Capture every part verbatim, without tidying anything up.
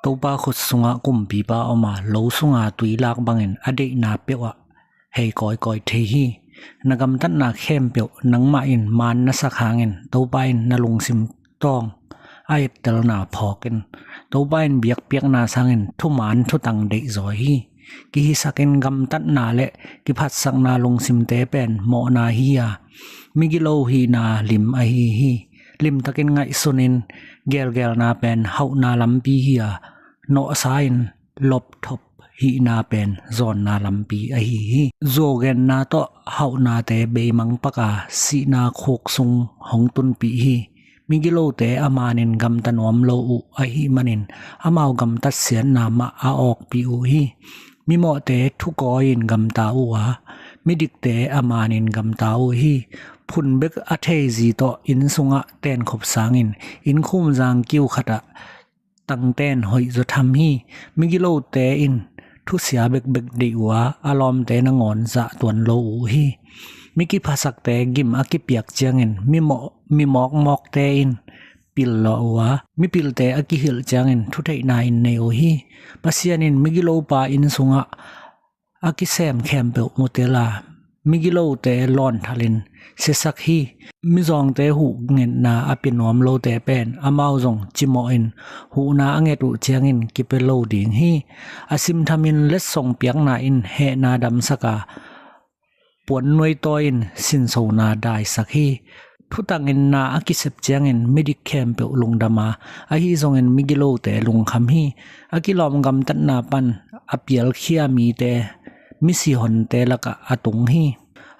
Topa khut sungah kumpipa om a, lo sunga tui lak bangin a deihna peuhah hei kawikawi thei hi. Na gamtatna khempeuh nangmah in maan na sak hangin Topa in na lungsim tawng a ettelna phawk in. Topa in biakpiakna sangin thumaan thutang deihzaw hi. Kihisakin gamtatna le kiphatsakna lungsimte pen mawhna hi a, migilo hihna lim ahi hi. Limtakin ngaihsunin gelgelna pen hauhna lampi hi a, nawhsa in lopthop hihna pen zawnna lampi ahi hi. Zuaugenna tawh hauhnate beimang pak a, sihna khuk sung hong tunpih hi. Migilote a maanin gamta nuam lo uh ahih manin amau gamtat siatna mah a awkpih uh hi. Mimawhte thukawi-in gamta uh a, midikte a maanin gamta uh hi. Phun bek a thei zi tawh inn sungah tenkhop sangin innkhum zang kiu khatah tangten hoih zaw tham hi. Migilote in thusia bekbek deih uh a, a lawmte nangawn zahtuan lo uh hi. Mi kiphasakte gim a kipiak ciangin mimawh, mimawkmawkte in pil lawh uh a, mipilte a kihilh ciangin thutheihna in nei uh hi. Pasian in migilopa inn sungah a kisem khempeuh mutel a, migilote lawnthalin siasak hi. Mizawngte huhngetna a pia nuam lote pen amau zong cimawhin huhna a nget uh ciangin kipia lo ding hi. A simthamin letsong piakna in hehna damsak a, puan nuaitawi in sinsona daisak hi. Thutangin na a kisep ciangin midik khempeuh lungdam a, ahi zongin migilote lungkham hi. A kilawm gamtatna pan a pialkhia mite misihonte lakah a tung hi.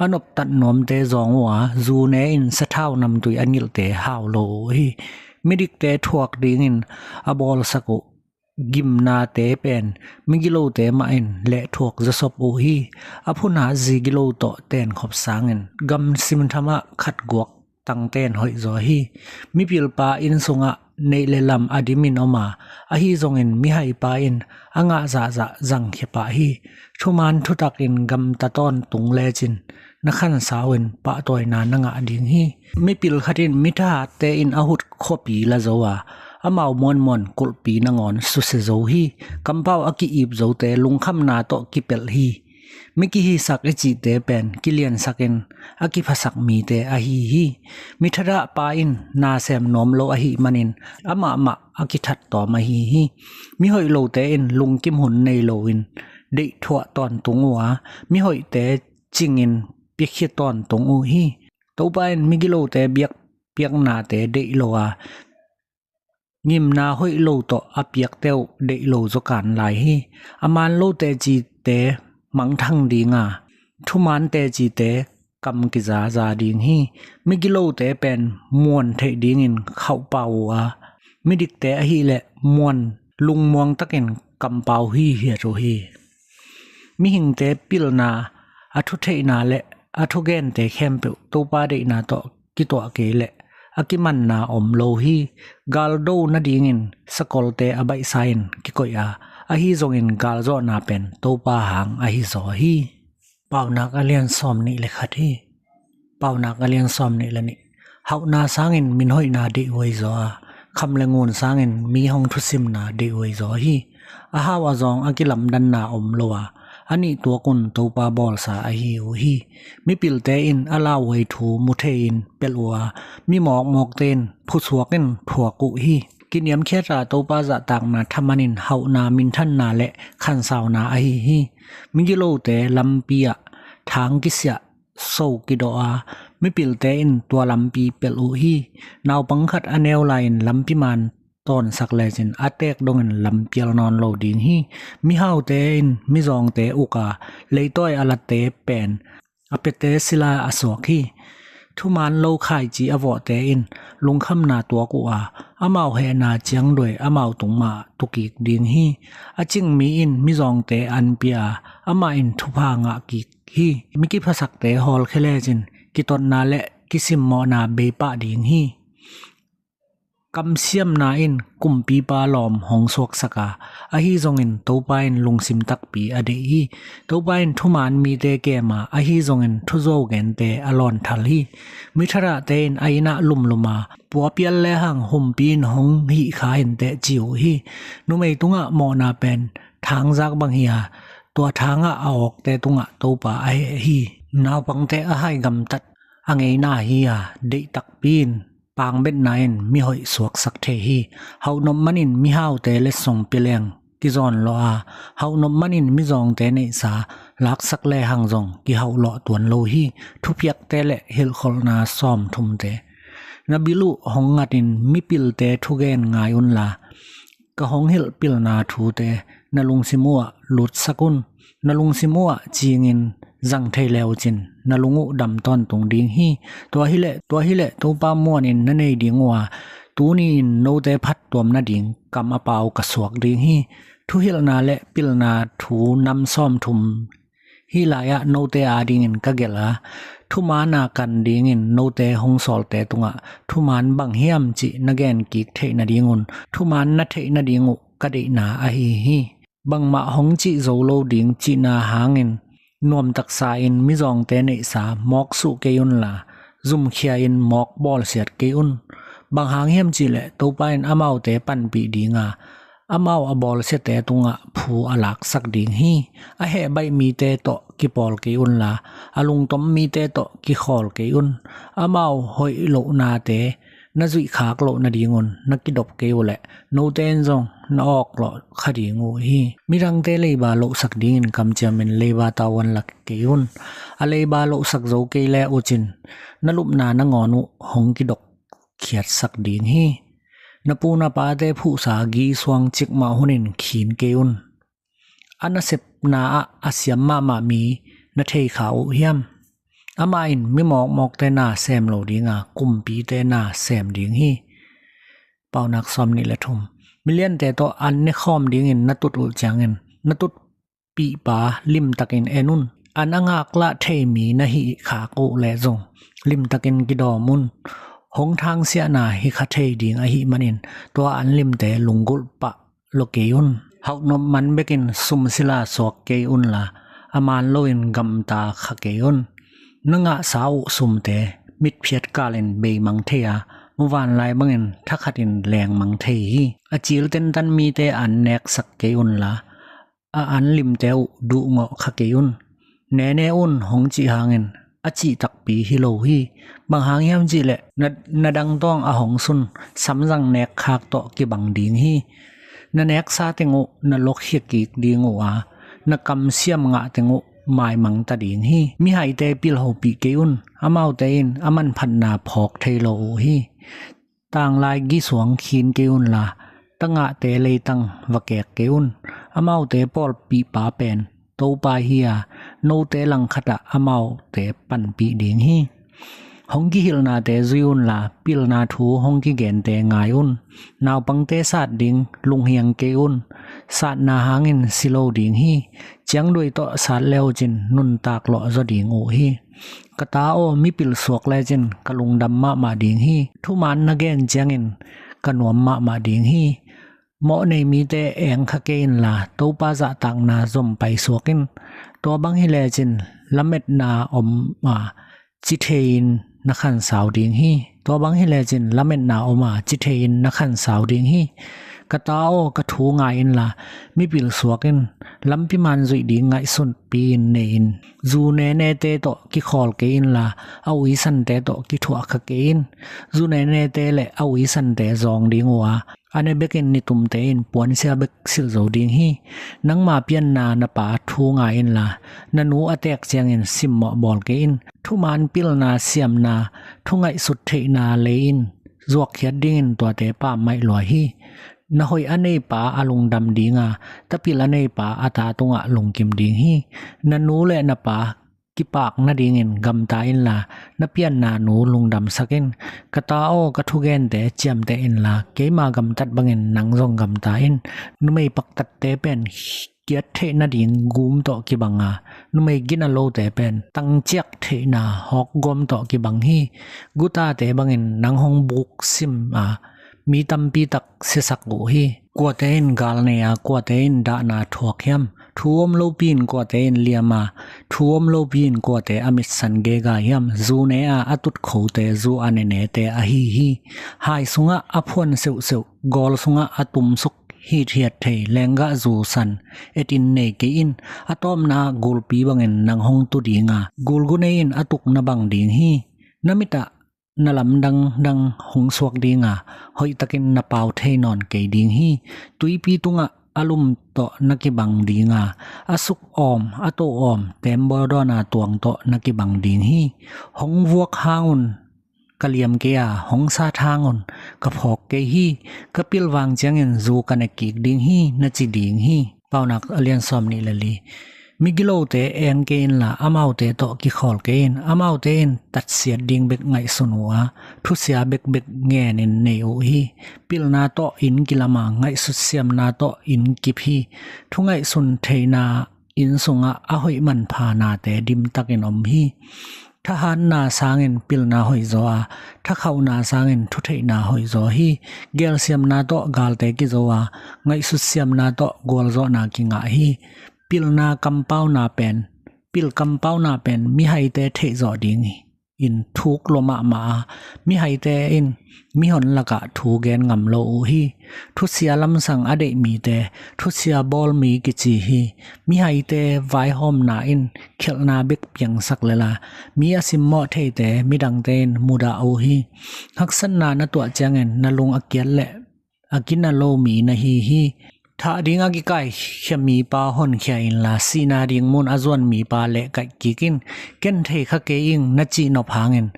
A noptat nuamte zawng uh a, zu ne in sathau namtui a nilhte hau lo uh hi. Midikte thuak dingin a bawlsak uh gimnate pen migilote mah in lehthuak zawsop uh hi. A phunha zi gilo tawh tenkhop sangin gam simthamah khatguak tangten hoih zaw hi. Mipilpa inn sungah neih le lam a dimin om a, ahi zongin mihaipa in a ngah zahzah zangkhia pah hi. Thumaan thutakin gamta tawntung lecin na khansau in pahtawina na ngah ding hi. Mipil khat in mithahatte in a hut khuapi la zo a, amau muanmuan kulhpi nangawn susia zo hi. Kampau a ki-ip zote lungkhamna tawh kipelh hi. Mi kihisak i cihte pen kiliansakin a kiphasak mite ahi hi. Mi thadahpa in na sem nuam lo ahih manin amah mah a kithat tawm ahi hi. Mi hoih lote in lungkim hun nei loin deihthuah tawntung uh a, mi hoihte cingin piakhia tawntung uh hi. Topa in migilote biakpiaknate deih lo a, ngimna hoih lo tawh a piakte uh deih lo zaw kan lai hi. A maan lo tecite mangthang ding a, thumaan tecite kam kizaza ding hi. Migilote pen muan theih dingin khauhpau uh a, midikte ahileh muan lungmuang takin kampau hihiat uh hi. Mihingte pilna a thutheihna le a thugente khempeuh Topa deihna tawh kituah kei leh a kimanna om lo hi. Galdo nadingin sakolte a baihsa in kikoih a, ahi zongin galzawhna pen Topa hang ahi zaw hi. Paunak a lian sawm nih le khat hi. Paunak a lian sawm nih le nih. Hauhna sangin minhoihna deih huai zaw a, kham le ngun sangin mi hong thusimna deih huai zaw hi. A hau a zawng a kilamdanna om lo a, a nih tuakun Topa bawlsa ahi uh hi. Mipilte in a lauhuai thu mu thei-in pelh uh a, mi mawkmawkte in phusuak in phuak uh hi. Kiniamkhiat a Topa zahtakna thamanin hauhna, minthanna le khansauna ahi hi. Migilote lampi ah thang kisiah so kidawh a, mipilte in tua lampi pelh uh hi. Naupang khat a neu lai-in lampi maan tawnsak lecin a teek dongin lampial nawn lo ding hi. Mihaute in mizawngte uk a, leitawi a latte pen a piate sila a suak hi. Thumaan lo khaici a vawhte in lungkhamna tuak uh a, amau hehna ciangduai amau tungmah tukik ding hi. A cingmi in mizawngte an pia a, amah in thupha ngah kik hi. Mi kiphasakte hawlkhia lecin kitotna le kisimmawhna bei pah ding hi. Kamsiamna in kumpipa lawm hong suaksak a, ahi zongin Topa in lungsim takpi a deih hi. Topa in thumaan mite kem a, ahi zongin thuzo gente a lawnthal hi. Mitharahte in a inn ah lumlum a, puapial lehang humpi in hong hihkha inteh ci uh hi. Numei tungah mawhna pen thangzak bang hi a, tua thangah a awkte tungah Topa a heh hi. Naupangte a hai gamtat a ngeina hi a, deih takpi in pangbetna in mihoih suaksak thei hi. Hauhnop manin mihaute letsong pia leng kizawn lawh a, hauhnop manin mizawngte neihsa laksak lehang zong kihauhlawh tuan lo hi. Thupiakte le hilhkholhna sawmthumte. Na bil uh hong ngatin mipilte thugen ngai unla, ka hong hilh pilna thute na lungsim uhah lutsak un. Na lungsim uhah cingin zang thei le uh cin, na lung uh dam tawntung ding hi. Tua hileh, tua hileh Topa muanin na nei ding uh a, tuni-in note phattuam nading kam a pau ka suak ding hi. Thuhilhna le pilna thu nam sawmthum hih lai-ah note adingin ka gelh a, thumaan a kan dingin note hong sawlte tungah thumaan bang hiam cih na genkik theih nadingun thumaan na theih nading uh ka deihna ahi hi. Bangmah hong cih zo lo ding cihna hangin nuamtaksa in mizawngte neihsa mawk suh kei unla, zumkhia in mawk bawlsiat kei un. Bang hang hiam cihleh Topa in amaute panpih ding a, amau a bawlsiate tungah phu a laksak ding hi. A hehbaih mite tawh kipawl kei unla, a lungtom mite tawh kikhawl kei un. Amau hoih lohnate na zuihkhak loh nadingun na kidop kei uhleh note in zong na awklawh kha ding uh hi. Midangte leiba lohsak dingin kamciamin leiba tavuan la kei un. A leiba lohsak zo kei le uh cin, na lupna nangawn uh hong kidok khiatsak ding hi. Na pu na pate phuhsa gisuang cikmah hunin khin kei un. A nasepna ah a siam mahmah mi na thei kha uh hiam? Amah in mi mawkmawkte na sem lo ding a, kumpite na sem ding hi. Paunak sawm nih le thum. Miliante tawh an nekhawm dingin na tut uh ciangin na tut pihpa limtakin en un. An a ngaklah thei mi na hih khak uh leh zong limtakin kidawm un. Hong thangsiahna hi kha thei ding ahih manin tua an limte lunggulh pah lo kei un. Hauhnop man bekin sum sila suak kei unla, a man loin gamta kha kei un. Na ngahsa uh sumte mitphiat kalin beimang thei a, muvanlai bangin thakhatin lengmang thei hi. A cil tentan mite an neksak kei unla, a an limte uh duhngawh kha kei un. Nene un hong cih hangin a cih takpi hi lo hi. Bang hang hiam cihleh na, na dangtawng a hong sun samzang nekkhak tawh kibang ding hi. Na neksa teng uh na lokkhia kik ding uh a, na kamsiam ngah teng uh maimangta ding hi. Mihaite pilhopih kei un. Amaute in a manphatna phawk thei lo uh hi. Tanglai gisuang khin kei unla, tangahte leitang va kek kei un. Amaute pawlpihpa pen Topa hi a, note langkhatah amaute panpih ding hi. Hong kihilhnate zui unla, pilna thu hong kigente ngai un. Naupangte sat ding lunghiang kei un. Satna hangin si lo ding hi. Ciangduai tawh sat le uh cin nuntak lawh zaw ding uh hi. Ka ta aw, mipil suak lecin ka lungdam mahmah ding hi. Thumaan na gen ciangin ka nuam mahmah ding hi. Mawhnei mite eng kha kei inla, Topa zahtakna zom paisuak in. Tua bang hi lecin lametna om a, ci thei-in na khansau ding hi. Tua bang hi lecin lametna om a, ci thei-in na khansau ding hi. Ka ta aw, ka thu ngai inla, mipil suak in. Lampi man zuih ding ngaihsunpi-in nei in. Zu nenete tawh kikhawl kei inla, a uisante tawh kithuah kha kei in. Zu nenete le a uisante zawng ding uh a, a ne bekin nitumte in puansia bek silh zo ding hi. Nangma pianna na pa thu ngai inla, na nu a teek ciangin simmawh bawl kei in. Thumaan pilna siamna, thu ngaihsut theihna lei in zuakkhiat dingin tuate pammaih lua hi. Na hoih a neipa a lungdam ding a, tapil a neipa a ta tungah lungkim ding hi. Na nu le na pa kipak nadingin gamta inla, na pianna nu lungdamsak in. Ka ta aw, ka thugente ciamteh inla, keima gamtat bangin nang zong gamta in. Numei paktatte pen kiat theih nading gum tawh kibang a, numei gina lote pen tangciak theihna hawkgawm tawh kibang hi. Gutate bangin nang hong buksim a, mi tampi tak siasak uh hi. Kuate in gal nei a, kuate in dahna thuak hiam? Thu om lopi in kuate in liam a, thu om lopi in kuate a mitsan gega hiam? Zu ne a, a tutkhote, zu a nenete ahi hi. Hai sungah a phuan seuhseuh, gawl sungah a tumsuk hithiat thei lenggah zu san etin nei kei in. A tawpna ah gulpi bangin nang hong tu dinga, gulgu nei in a tukna bang ding hi. Na mit ah na lamdang dang hong suak dinga, hoihtakin na pau thei nawn kei ding hi. Tuipi tungah a lum tawh na kibang dinga, a suk awm, a to awm, teembaw dawna tuang tawh na kibang ding hi. Hong vuak hang un, ka liam kei a, hong sat hang un, ka phawk kei hi. Ka pilvang ciangin zu ka ne kik ding hi, na ci ding hi. Paunak a lian sawm nih le li. Migilote eng kei inla, amaute tawh kikhawl kei in. Amaute in tatsiat ding bek ngaihsun uh a, thusia bekbek ngenin nei uh hi. Pilna tawh inn kilam a, ngaihsut siamna tawh inn kip hi. Thu ngaihsun theina inn sungah a hoih manpha nate dimtakin om hi. Thahatna sangin pilna hoihzaw a, thakhauhna sangin thutheihna hoihzaw hi. Gelsiamna tawh galte kizo a, ngaihsut siamna tawh gualzawhna kingah hi. Pilna kampauna pen, pil kampauna pen mihaite theihzawh ding hi. In thuk lua mahmah a, mihaite in mihon lakah thu gen ngam lo uh hi. Thusia lamsang a deih mite thusia bawl mi kici hi. Mihaite vaihawmna in khelhna bek piangsak lela, mi a simmawh theite midangte in mudah uh hi. Haksatna na tuah ciangin na lung a kiat le a kina lo mi na hi hi. Thah ding a kikaikhia mipa honkhia inla, sihna ding mun a zuan mipa lehkaih kik in. Ken thei kha kei ing na cihnop hangin,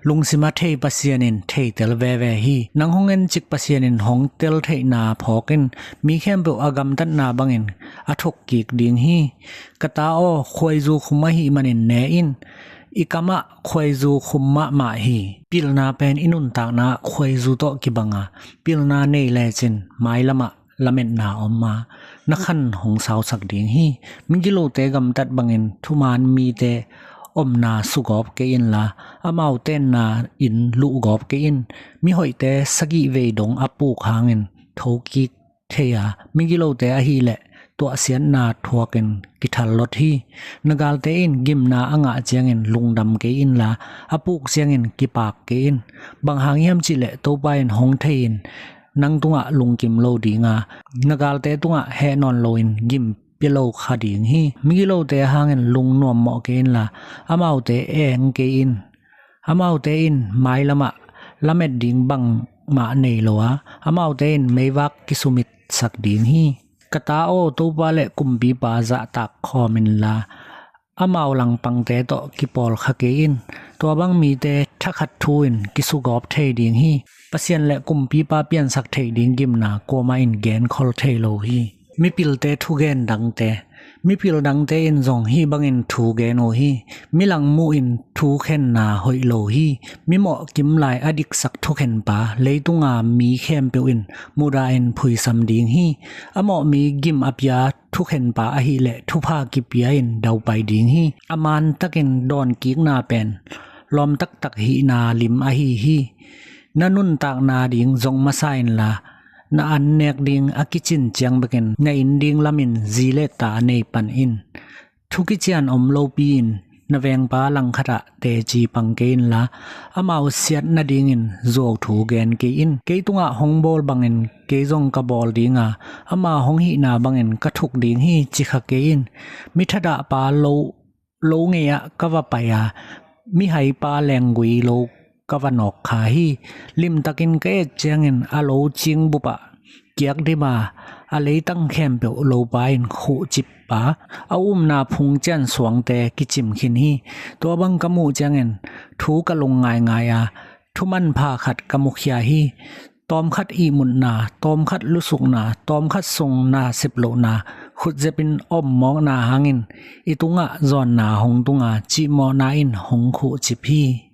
lungsim a thei Pasian in theitel veve hi. Nang hong encik Pasian in hong tel theihna phawk in. Mi khempeuh a gamtatna bangin a thuk kik ding hi. Ka ta aw, khuaizu khum ahih manin ne in. I kamah khuaizu khum mahmah hi. Pilna pen i nuntakna ah khuaizu tawh kibang a, pilna nei lecin mailamah lametna om a, na khan hong sausak ding hi. Migilote gamtat bangin thuman mite omna sugawp kei inla, amau tenna in luhgawp kei in. Mihoihte sagih vei dong a puk hangin thokik thei a, migilote ahileh tuahsiatna thuakin kithallot hi. Na galte in gimna a ngah ciangin lungdam kei inla, a puk ciangin kipak kei in. Bang hang hiam cihleh Topa in hong thei in nang tungah lungkim lo dinga, na galte tungah heh nawn loin gim pia lo kha ding hi. Migilote hangin lungnuammawh kei inla, amaute eng kei in. Amaute in mailamah lamet ding bangmah nei lo a, amaute in meivak kisumitsak ding hi. Ka ta aw, Topa le kumpipa zahtak khawm inla, amau langpangte tawh kipawlkha kei in. Tua bang mite thakhat thu in kisugawp thei ding hi. Pasian le kumpipa piansak theih ding gimna kuamah in genkhol thei lo hi. Mipilte thugen dangte. Mipil dangte in zong hih bangin thu gen uh hi. Milangmuh in thukhenna hoih lo hi. Mimawh kimlai a diksak thukhenpa, leitunga mi khempeuh in mudah in phuisam ding hi. A mawh mi gim a pia thukhenpa ahileh thupha kipia in daupai ding hi. A mantakin dawnkikna pen lawm taktak hihna lim ahi hi. Na nuntakna ding zong masa inla, na annek ding a kicin ciang bekin na inn ding lamin zi le ta nei pan in. Thu kician om lopi in na vengpa langkhatah teci pang kei inla, amau siat nadingin zuau thu gen kei in. Kei tungah hong bawl bangin kei zong ka bawl dinga, ama hong hihna bangin ka thuk ding hi, ci kha kei in. Mi thadahpa lo lo ngei-ah ka va pai a, mihaipa lenggui lo ka va nawk kha hi. Limtakin ka et ciangin a lo cingbup ah kiak dim a, a leitang khempeuh lopa in khuhcip a, a umna phungcian suangte kicim khin hi. Tua bang ka muh ciangin thu ka lung ngaingai a, thumanpha khat ka mukhia hi. Tawmkhat ihmutna, tawmkhat lusukna, tawmkhat sungna seplohna, khutzepin ommawkna hangin i tungah zawnna hong tunga, cihmawhna in hong khuhcip hi.